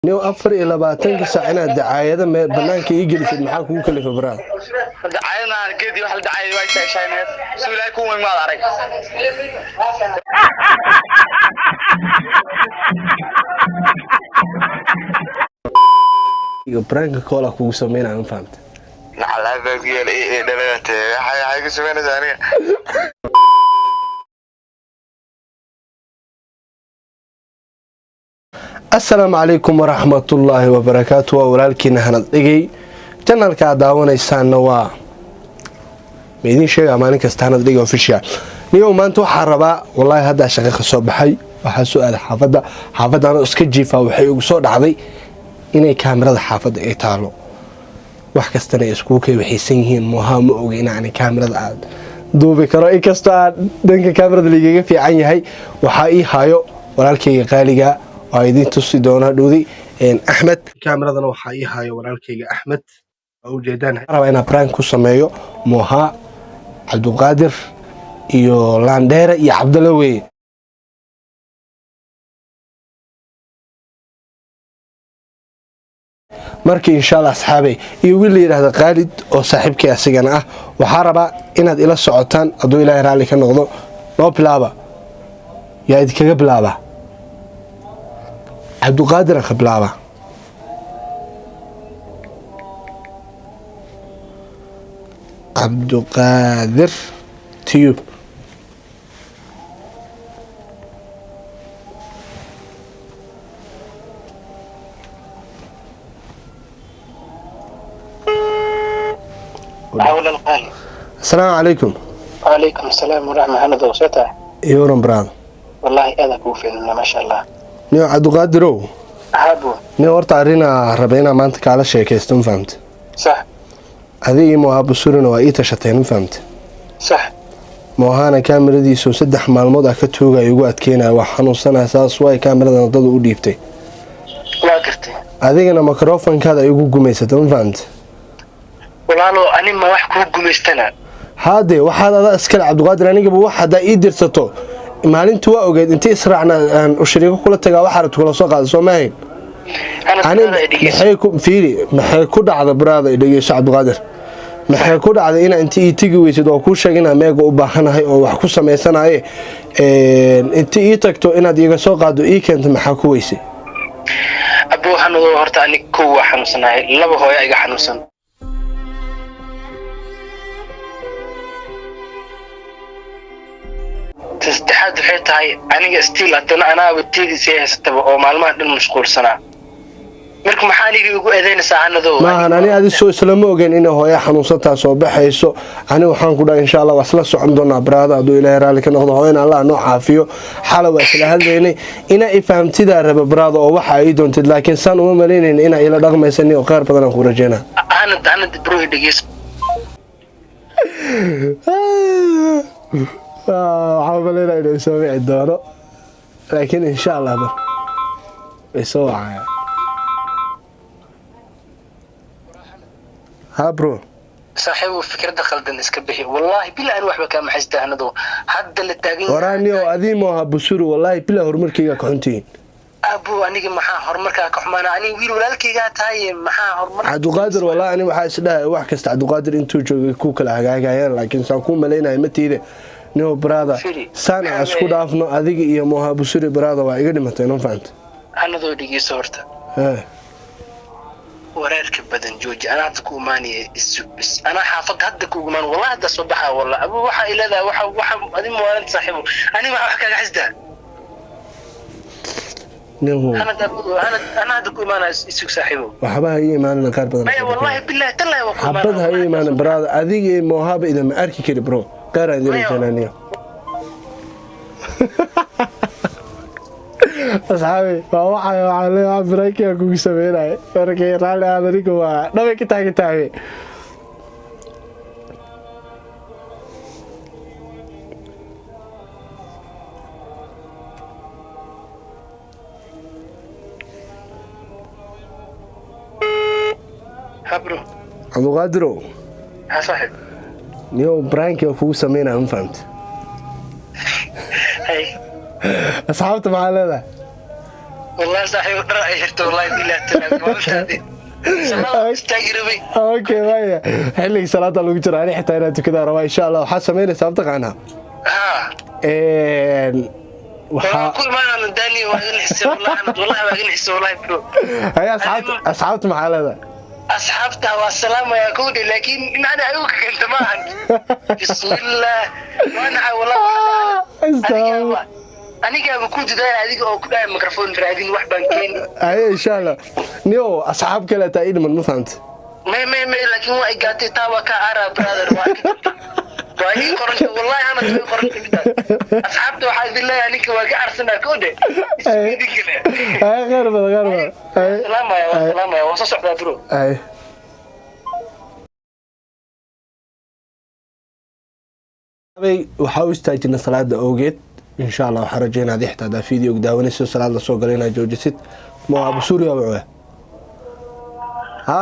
Niyow, 24-ka saac inaad dacaayada mee banaanka ii gelisid, maxaa kugu kalifa, baraad? Dacaayadna geedii wax la dacaayay waa sheeshayneed si ilaahay ku weyn maad arag. Iyo prank call kugu sameynaya, ma fahamta? Nacalaa ku yeelay ee dhalate, waxay ku sameynaysaa aniga. Asalaamu calaykum waraxmatullaahi wabarakaatu. Waa walaalkiina Hanad Dhigay. Channelka aad daawanaysaanna waa ma idiin sheegaa maalin kasta, Hanad Dhigay Official. Niyow, maanta waxaa rabaa, wallaahi haddaa shaqo ka soo baxay, waxaa soo aaday xaafadda. Xaafadda anoo iska jiifaa waxay igu soo dhacday inay kaamirada xaafadda ay taalo, wax kastana ay iskugu kay waxaysan yihiin. Mohaa ma oga inaani kaamirada aad duubi karo, inkastoo aad dhanka kaamirada liigaga fiican yahay. Waxaa ii hayo walaalkayga qaaliga, waa idiin tusi doonaa dhowdi, Axmed. Kaamiradana waxaa ii hayo walaalkayga Axmed, waa ujeedaan. Rabaa inaan prank ku sameeyo Mohaa, Cabduqaadir iyo Landheere iyo Cabdalla weye. Marka insha Allah, asxaabey, iyo wiil la yidhaahda Khaalid oo saaxiibkay asigana ah, waxaa rabaa inaad ila socotaan hadduu Ilaahay raalli ka noqdo. Noo bilaaba, yaa idinkaga bilaaba? Cabduqaadiraan ka bilaaba. Cabduqaadir Tube. حول القال. Asalaamu calaykum. وعليكم السلام ورحمة الله وبركاته. Yoran brad. والله هذا كوفي ما شاء الله. Niyo Cabduqaadirow. حابو. Niyo, horta arrinaa raba inaa maanta kaala sheekaysto, ma fahamte? صح. Adiga iyo Mohaa Busurina waa ii tashateen, ma fahamte? صح. Mohaana kaamiradiisu 3 maalmood ah ka tuugaya, igu adkeynaya, waa xanuunsanaya, saas waay kaamiradan dadu u dhiibtay. Waa gartay. Adigana microfonkaada ay igu gumaysata, ma fahamte? Walaalo, ani ma wax kuu gumaystana? Haade, waxaad adaa iskale, Cabdiqaadir. Anigaba wax haddaa ii dirsato maalintii waa ogeed, intii israacna aan shariiko kula tagaa, waxaa rabta kula soo qaada, soo maahayn? Ani maxay ku fiiri, maxay ku dhacda, brother? Dhegeyso, Cabdiqaadir, maxay ku dhacday inaa inta ii tegi weysid oo kuu sheeg inaa meega u baahanahay oo wax ku samaysanaye, inta ii tagto inaad iiga soo qaado ii keento, maxaa ku weysay? Abuu xanuudo, horta ani kow waa xanuunsanahay, laba hooyo iga xanuunsan. Ta saddexaad waxay tahay aniga still haddana anaaba teediisii haysataba oo maalmaha dhan mashquulsanaa. Marka maxaa aniga igu eedeynaysaa, Hanadow? Maahan ani adi soo islama ogeyn inay hooyo xanuunsantaa soo baxayso. Ani waxaan ku dhahay, insha Allah waa isla socon doonaa, brother, hadduu Ilaahay raalli ka noqdo. Hooyana Allah noo caafiyo. Xala waa isla hadlaynay, inaa i fahamtidaa raba, brother, oo waxa ay doontid, laakiin saan uma malaynayn inaa ila dhaqmaysan oo kheyr badan aan ku rajeynaa. Hanad, Hanad bro, dhegeyso. Waxaan malaynaa inuu soo wici doono, laakiin insha Allah bar way soo wacaya. Ha bro. Saaxiibu, fikradda khaldan iska bixi. Wallaahi bila aan waxba kaama xasda, Hanadow, hadda la taagan yahay. Waraani oo adii mooha Busuri, wallaahi bila horumarkayga ka xuntihiin. Abu, aniga maxaa horumarkaa ka xumaana? Aniga wiil walaalkaygaa tahay, maxaa horumar? Cabduqaadir, wallahi ani waxaa isdhahay wax kasta Cabduqaadir intuu joogay ku kala hagaagayaan, laakiin saan kuu malaynaya ma tiide. Niyo brother, saan aan isku dhaafno adiga iyo Moha Busuri, brother, waa iga dhimatay, no fahanta? Hanadoo, dhegeyso horta. Wareerka badan jooji. Anaa hadda ku imaanaya, isug bis. Anaa xaafadda hadda ku imaan, wallahi hadda soo baxaa. Wallah abu, waxa ay leedahay waxa adi muwaalanta saaxiibo, aniga waxaa wax kaaga xasdaa. Nihu. Hanad, abu, Hanad, anaa hadda ku imaanaya, isug saaxiibo. Waxba ha ii imaanin, qaar badan. Maya, wallahi billahi tallahi waa ku xabad ha ii imaanin, brother. Adiga iyo Mohaba idama arki kari, bro. Qaar aan idin Maya. rajaynaniyo. Asxaabi, waa waxaa leeyahay prankiga kugu sameynaya. Markay raalli aad, aniga waa dhabay ka taagan tahay. Ha bro. Cabduqaadirow. Ha saaxiib. Niyow, prankiga kugu sameynaya, ma fahamta? Hay. Asxaabta maxaa leedahay? Wallahi saaxiib, dhar ay xirto, wallahi billahi taala. Istaagi rabay. Okay, waaya, xilligii salaada lagu jiro, ani xitaa inaan tukadaa rabaa. Insha Allah waxaa samaynaysaa, mataqaanaa? Ha. Waxaa ku imaanana dani, waa iga nixisay wallahi, wallahi waa iga nixisay wallahi, bro. Haya, asxaabta maxaa leedahay? Asxaabta waa salaamaya kowdhe, laakiin dhinacna adigu ka keenta maahan. Bismillah, waa nacay wallahi. Anigaaba ku dadaala adiga oo ku dhahay microphone raadin, wax baan keeni. Haye, insha Allah niyo, asxaab kale taa ii dhiman, ma fahamta? May may may, laakiin waa igaatay taa, waa ka ara brother, waa ii qoranta wallahi, ana ii qoranta midaas. Asxaabta waxaa idin leeyahay, ninka waa ka arsanaa kowdhe, idinkale. Haye, khayr badan, khayr badan. Haye. Salaamaya, waa salaamaya, waa soo socdaa, bro. Haye. Waxaa u istaajina salaada awgeed. Insha Allah waxaan rajeynaa adi xitaa hadaa video daawanayso, salaad lasoo galay inaad joojisid. Ma Abu Suuriya wuxuu ha?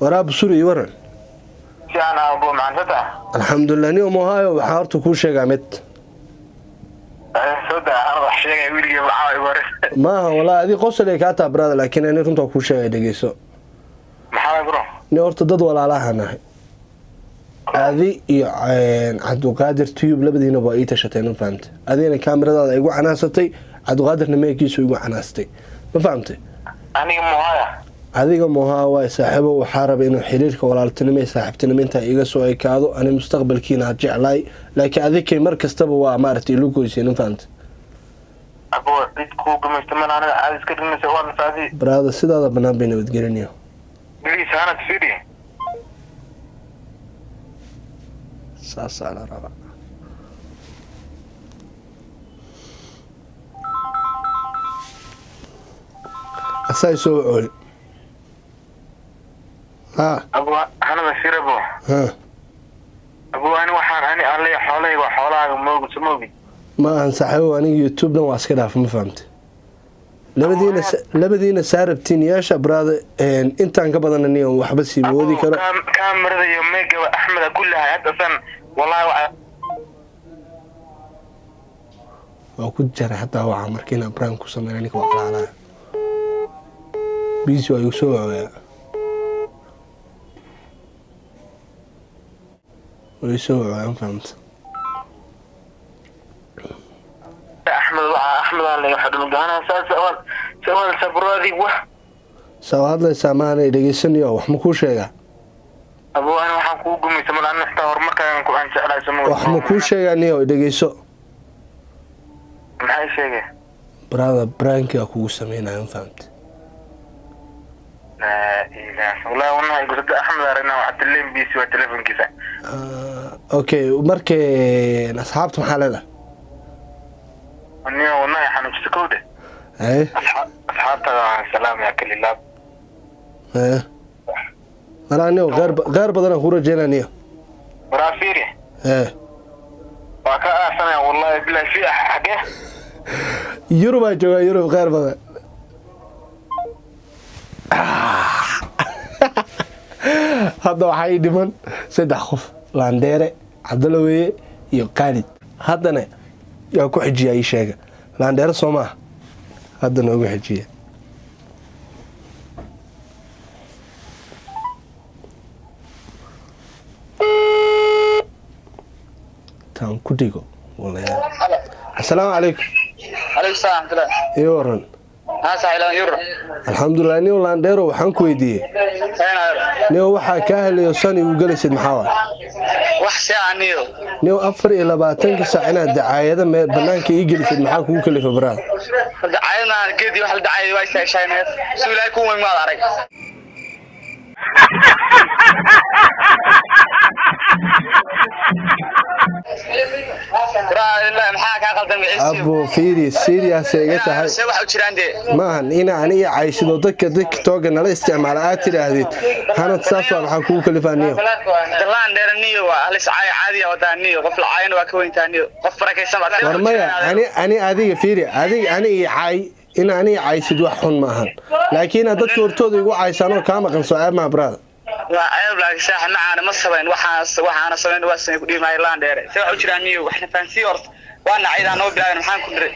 Waraa Abu Suuriya, waran. Fiican abo, macansata. Alxamdulilah. Niyo mohayo, waxaa horta kuu sheegaa mid. Soo daa, ana wax sheegay wiligii maxaa igu hore. Maaha walaa, adi qosol ay kaa taa brother, laakiin ani runtaa kuu sheegay, dhegeyso. Maxaa, bro? Ni horta dad walaalaha nahay, adi iyo Cabduqaadir Tube labadiina waa ii tashateen, ma fahamtay? Adigna kaamiradaada igu canaasatay, Cabduqaadirna meekiisu igu canaastay, ma fahamtay? Aniga muhaya? Adiga mohaa waay saaxiibo. Waxaa raba inuu xiriirka walaaltinimo iyo saaxiibtinimo intaa iga soo ekaado. Ani mustaqbalkiina had jeclaay, laakiin adikay mar kastaba waa maaragtay ilu goyseen, ma fahamtay? Abo, cid kuu gumaysta mana, aniga caadi iska dhignaysa waa nafaadi. Brother, sidaada banaan bay nabadgelinayo. Please, hanad fidi. Saasaa la rabaa. Asaa soo wacooli ha. Abo, hanada fir, abo. Ha. Abo, ani waxaan ani aan leeyahay xoolahayga waa xoolahaaga, moogi soo moogi. Ma ahan saaxiibo, aniga YouTube dhan waa iska dhaaf, ma fahamte? Labadiina saa rabtiin yeesha, brother. Intaan ka badan aniga waxba sii moodi karo. Kaamirada iyo meegaba Axmeda kullahay hadda san wallahi waxa. Waa ku jaray hataa waca marka inaan prank ku sameyn, ninka waa calaalaya, busy waa igu soo wacoyaa, waa igu soo wacoyaa, ma fahamta? Axmed waxa Axmed aan leeyahay waxa dhulgaana saas awal sawal sabroadi wax. Saa hadlaysaa maanay, dhegeysanayo, wax ma kuu sheegaa? Abo, ani waxaan kugu gumaysa mal, ani xitaa horumarkaagan ku aan jeclahay soo moogi. Wax ma kuu sheegaa niyo, dhegeyso. Maxay sheegay? Brother, prank-iga kugu sameynaya, ma fahamta? Laa ilaah, wallahi wallahi gusada Axmed aragna waxa tileen busy waa telefonkiisa. Okay, markay asxaabta maxaa leedahay? Aniga wallahi xanuujisa kowde. Haye. Asxaabta salaam ya kalilaab. Haye, maraa niyo, qeyr badan aan kuu rajeynaa niyo. Waraa fiiri. Ee. Waa ka aasanaya wallahi billahi fi xagee. Yurubaa joogaa, Yurub, kheyr badan. Hadda waxaa ii dhiman saddex qof: Laandheere Cabdalla weeye iyo Qaalid. Haddana yaa ku xijiya? Ii sheega. Laandheere soo maaha? Hadda noogu xijiya. Taan ku dhigo walayaal. Asalaamu calaykum. Calaykum salaam raxmatullah. Ii waran. Haa saaxiilaan yur. Alxamdulilah. Niyo Laandheero, waxaan ku weydiiyey, niyo waxaa kaa helayo san igu gelaysid, maxaa waay? Wax saacaniyo. Niyo, 24-ka saac inaad dacaayada mee banaanka ii gelisid, maxaa kugu kalifa, baraad? Dacayadna geedi wax la dhacay waa ishayshaynayas suu ilaahay ku weyn maad arag. Maxaa kaa qaldan? Abo fiiri, serious ay iga tahay. See waxa u jiraan dee? Maahan ina ani ii caysid oo dadka TikToka nala isticmaala aad tidhaahdid hanad saas waa, maxaa kugu kalifaa niyo? Dalaan dheer niyo, waa halis caay caadi ah wadaa niyo, qof la caayana waa ka weyntaa niyo, qof barakaysan baad. War maya, ani adiga fiiri, adiga ani ii caay, in ani ii caysid wax xun maahan, laakiin inaad dadka hortooda igu caysaan oo kaa maqan soo ceeb maa, brother? Waa ceeb, laakiin saax macaana ma samayn waxaas, waxaana samayn waa samayn ku dhihi maayo. Laan dheere, see waxa u jiraan niyo? Waxna fahansiiyo horta, waa nacaydaan noo bilaabin, maxaan ku dhiray?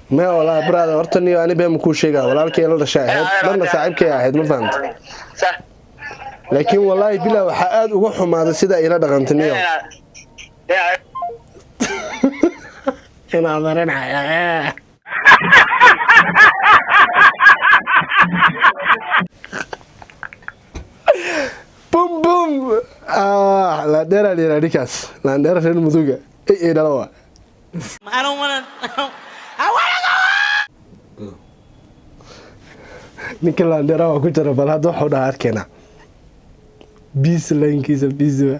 Ma walaa brother, horta niyo ani been kuu sheegaa, walaalkay la dhashay ahayd, marna saaxiibkay ahayd, ma fahamta? Sax. Laakiin wallaahi bilaa waxaa aada uga xumaaday sida ila dhaqantay niyo. Inaad arinaya. Bum bum, ah, laandheera la yidhaha ninkaas, laandheera reer Muduga ay ay dhala waa. I don't wanna. I wanna go. Ninka laandheera waa ku jira. Bal hadda waxuu dhahaa arkeynaa biis laynkiisa biisiba.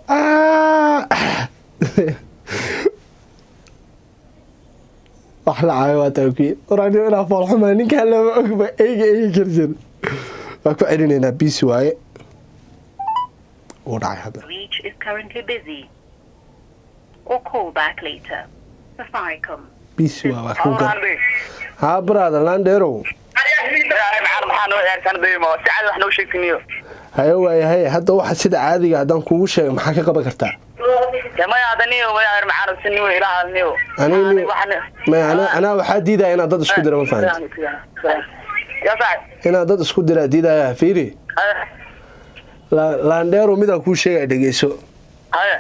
Ah. Wax la caayo waa taakiye waraaniyo inaa foolxuma ninkaa lama ogba, eyga eyga karjir waa ku celinaynaa, biisi waaye, wuu dhacay hadda. Reach is currently busy. Or call back later. Safaricom. Biisi waa ku gar. Haa brother, laandheerow. Maxaa noo ciyaartaan daymo si cad wax noo sheegtiniyo? Haye waayahay, hadda waxa sida caadiga haddaan kugu sheego maxaa ka qaban kartaa? Maya hadaniyo maya maxaan siniyo ilaa hadaniyo. Maya, anaa waxaa diidaya inaad dad isku dira, ma fahamti? Ya saaxib. Inaad dad isku diraa diidaya. Fiiri, laandheerow, midaan kuu sheegaya dhegeyso. Haye.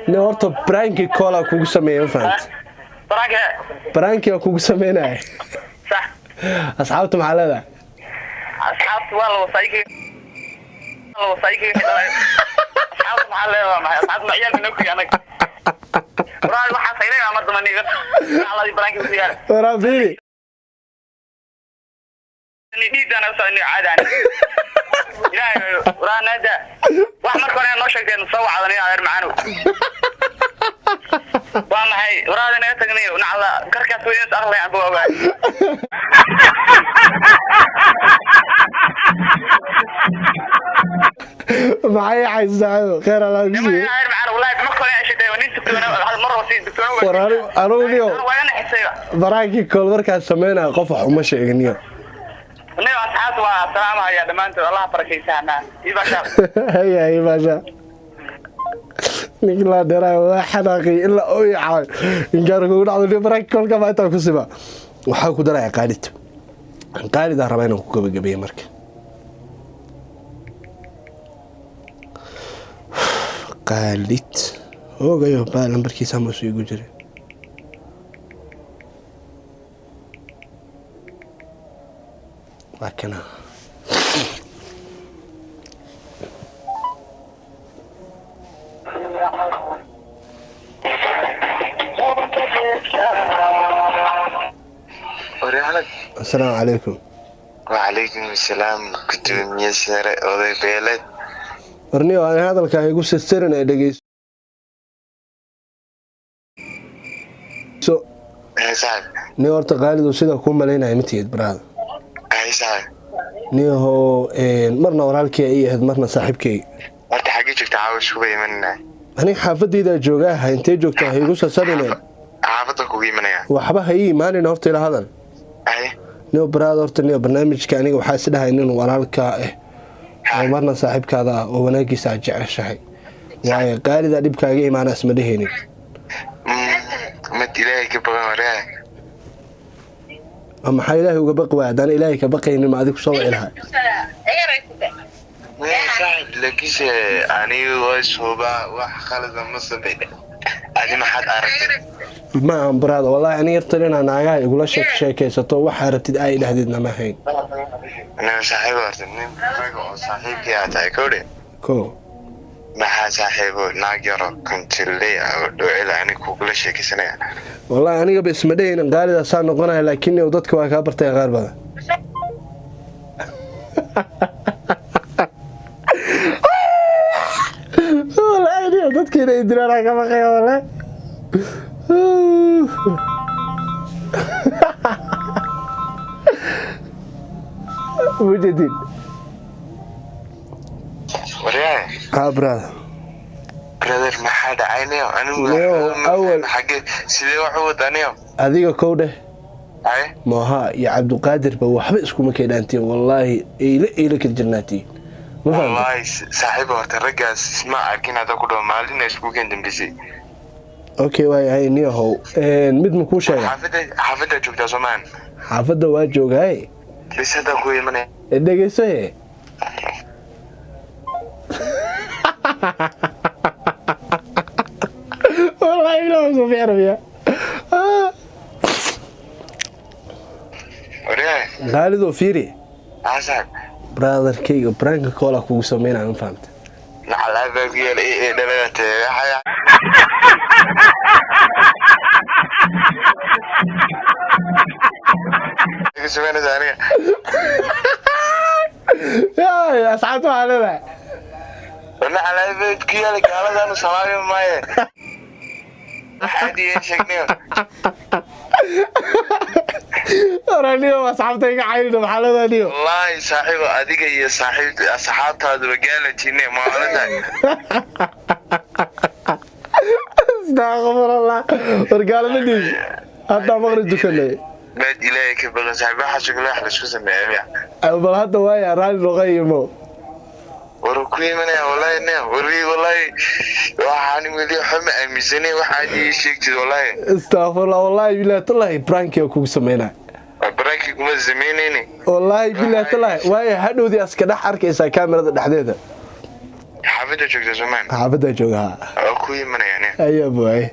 Nin horta prank-i call aa kugu sameeya, ma fahamti? Prank-e? Prank-iga kugu sameynaya. Sax. Asxaabta maxaa leedahay? Asxaabta waa la wasaayay, la wasaayay. Asxaabta maxaa leedahay? Maxay asxaabta ma ciyaalka noo kuyi anaga? Waraay waxaa saylay mar dambe niga alladii prank-i ku yaal. Waraa fiiri. Dhiidana soo ni caadaan ilaahay waraa naada wax marka hore noo sheegteen soo wacdan adeer macaanow waa maxay waraada naga tagnay nacla karkaas weyn is arlay aan ogaay. Maxay haysaa? Khayr Allah ku siiye. Adeer macaanow, wallahi marka hore ay sheegtay nin tuktoona hal mar oo sii tuktoona. War anigu niyo waa ina xisayba. Prank-i call markaad sameynaya qof wax uma sheegin niyo. Aniga asxaabta waa salaamahaya dhammaantood, Allah barakaysaana ibasha. Haya hay maasha, ninki laa dheeraay waa xanaaqay ilaa oo i caaway inkaar kugu dhacdo niyo. Prank-i call-ka baa intaa ku siba. Waxaa ku daraya Qaalid, Qaalid aan rabaa inaan ku gabagabeeyo marka. Qaalid hoogayo baa lambarkiisa ama soo igu jiray. Waa kana. Waryahanad. Asalaamu calaykum. Wacalaykum asalaam, gudoomiye sare, oday beeleed. Warniyo aan hadalka igu sirsirin ee dhegeyso. Hay saaxib. Nin horta Qaalidu sida kuu malaynaya ma tihid, brother. Hay saaxib. Niyahow, marna walaalkay ay ahayd, marna saaxiibkay. Horta xaggee joogta? Caawa iskuba imanina. Aniga xaafadaydaa joogaa. Ha, intee joogtaa? Ha igu sasabine. Xaafadda kugu imanaya. Waxba ha ii imaanin, horta ila hadal. Hay. Niyo brother, horta niyo barnaamijka aniga waxaa is dhahay nin walaalkaa ah oo marna saaxiibkaada ah oo wanaagiisa aad jeceshahay waayo Qaalidaa dhibkaaga imaana isma dhehaynin. Mad Ilaahay ka badan, waryaha. Oo maxaa Ilaahay uga baqi waaya? Haddaan Ilaahay ka baqaynin ma adig kusoo wici lahaa? Maya saaxib, laakiinse aniga waa ishubaa, wax khalada ma sameyn. Adi maxaad aragtay? Ma ahan brother, wallahi aniga yartan inaa naagaha igula sheekaysato waxaa rabtid ay dhahdeedna ma hayn. Aniga saaxiib, horta nin rag oo saaxiibkii aa tahay kowdhe. Ko. Maxaa saaxiibo naag yaro kontiley ah oo dhowcila aniga kugula sheekaysanaya? Wallahi anigaba isma dhehaynin Qaalidaa saa noqonaya, laakiin dadka waa kaa bartay qaar badan. Wallahi niyow dadka inay dilaan ka baqaya wallahi. Mujedin. Waryahay. Ha brother. Brother, maxaa dhacay niyo anigu? Niyow, xagee sidee wax u wadaa niyo? Adiga kow dheh. Hay. Mooha iyo Cabdiqaadirba waxba iskuma keenaantiin, wallaahi eyle eyle kala jirnaatiin, ma fahamtay? Wallahi saaxiib, horta raggaas isma arkin hadda ku dhawo maalin isku keen dambeysay. Okay, waayahay niyahow. Mid ma kuu sheega? Xaafadda, xaafadda joogtaa soomaan? Xaafadda waa joogaay. Bis, hadda ku imanaya. Dhegeyso he. Wallahi bilahi soo fiicnaya. Waryahay. Khaalidoo, fiiri. Haa saaxib. Brotherkayga, prank call kugu sameynaya, ma fahamta? Nacalaa baa ku yaala ee dhalagate. Iga sameynaysa aniga? Yaay, asxaabta waxaa leedahay. Nacalaa baa ku yaala, gaaladaanu salaami maaye. Waxaad ii sheegnayo. Waraniyo, asxaabta iga cayrina, maxaa leedahay niyo? Wallaahi saaxiibo, adiga iyo saaxiib asxaabtaaduba gaala jinne maalintahay. Astaqfirullah, war gaalmadii haddaa maqri dukanay. Maad Ilaahay ka badan saaxiib, waxaas oo kale wax laisku sameeya miya? Bal hadda waaya, raalli noqo imo. War ku imanaya wallahi ne wari, wallahi waxaan weli waxba ma aaminsanay waxaad ii sheegtid wallahi. Astaqfirullah, wallahi billahi tallahi prank-iga kugu sameynaa. Prank-i kuma samaynayni. Wallahi billahi tallahi, waaya, hadhowdii aska dhex arkaysaa kaamirada dhexdeeda. Xaafadda joogta soomaan? Xaafaddaa jooga. Waa ku imanaya ne. Ayaa buwaay.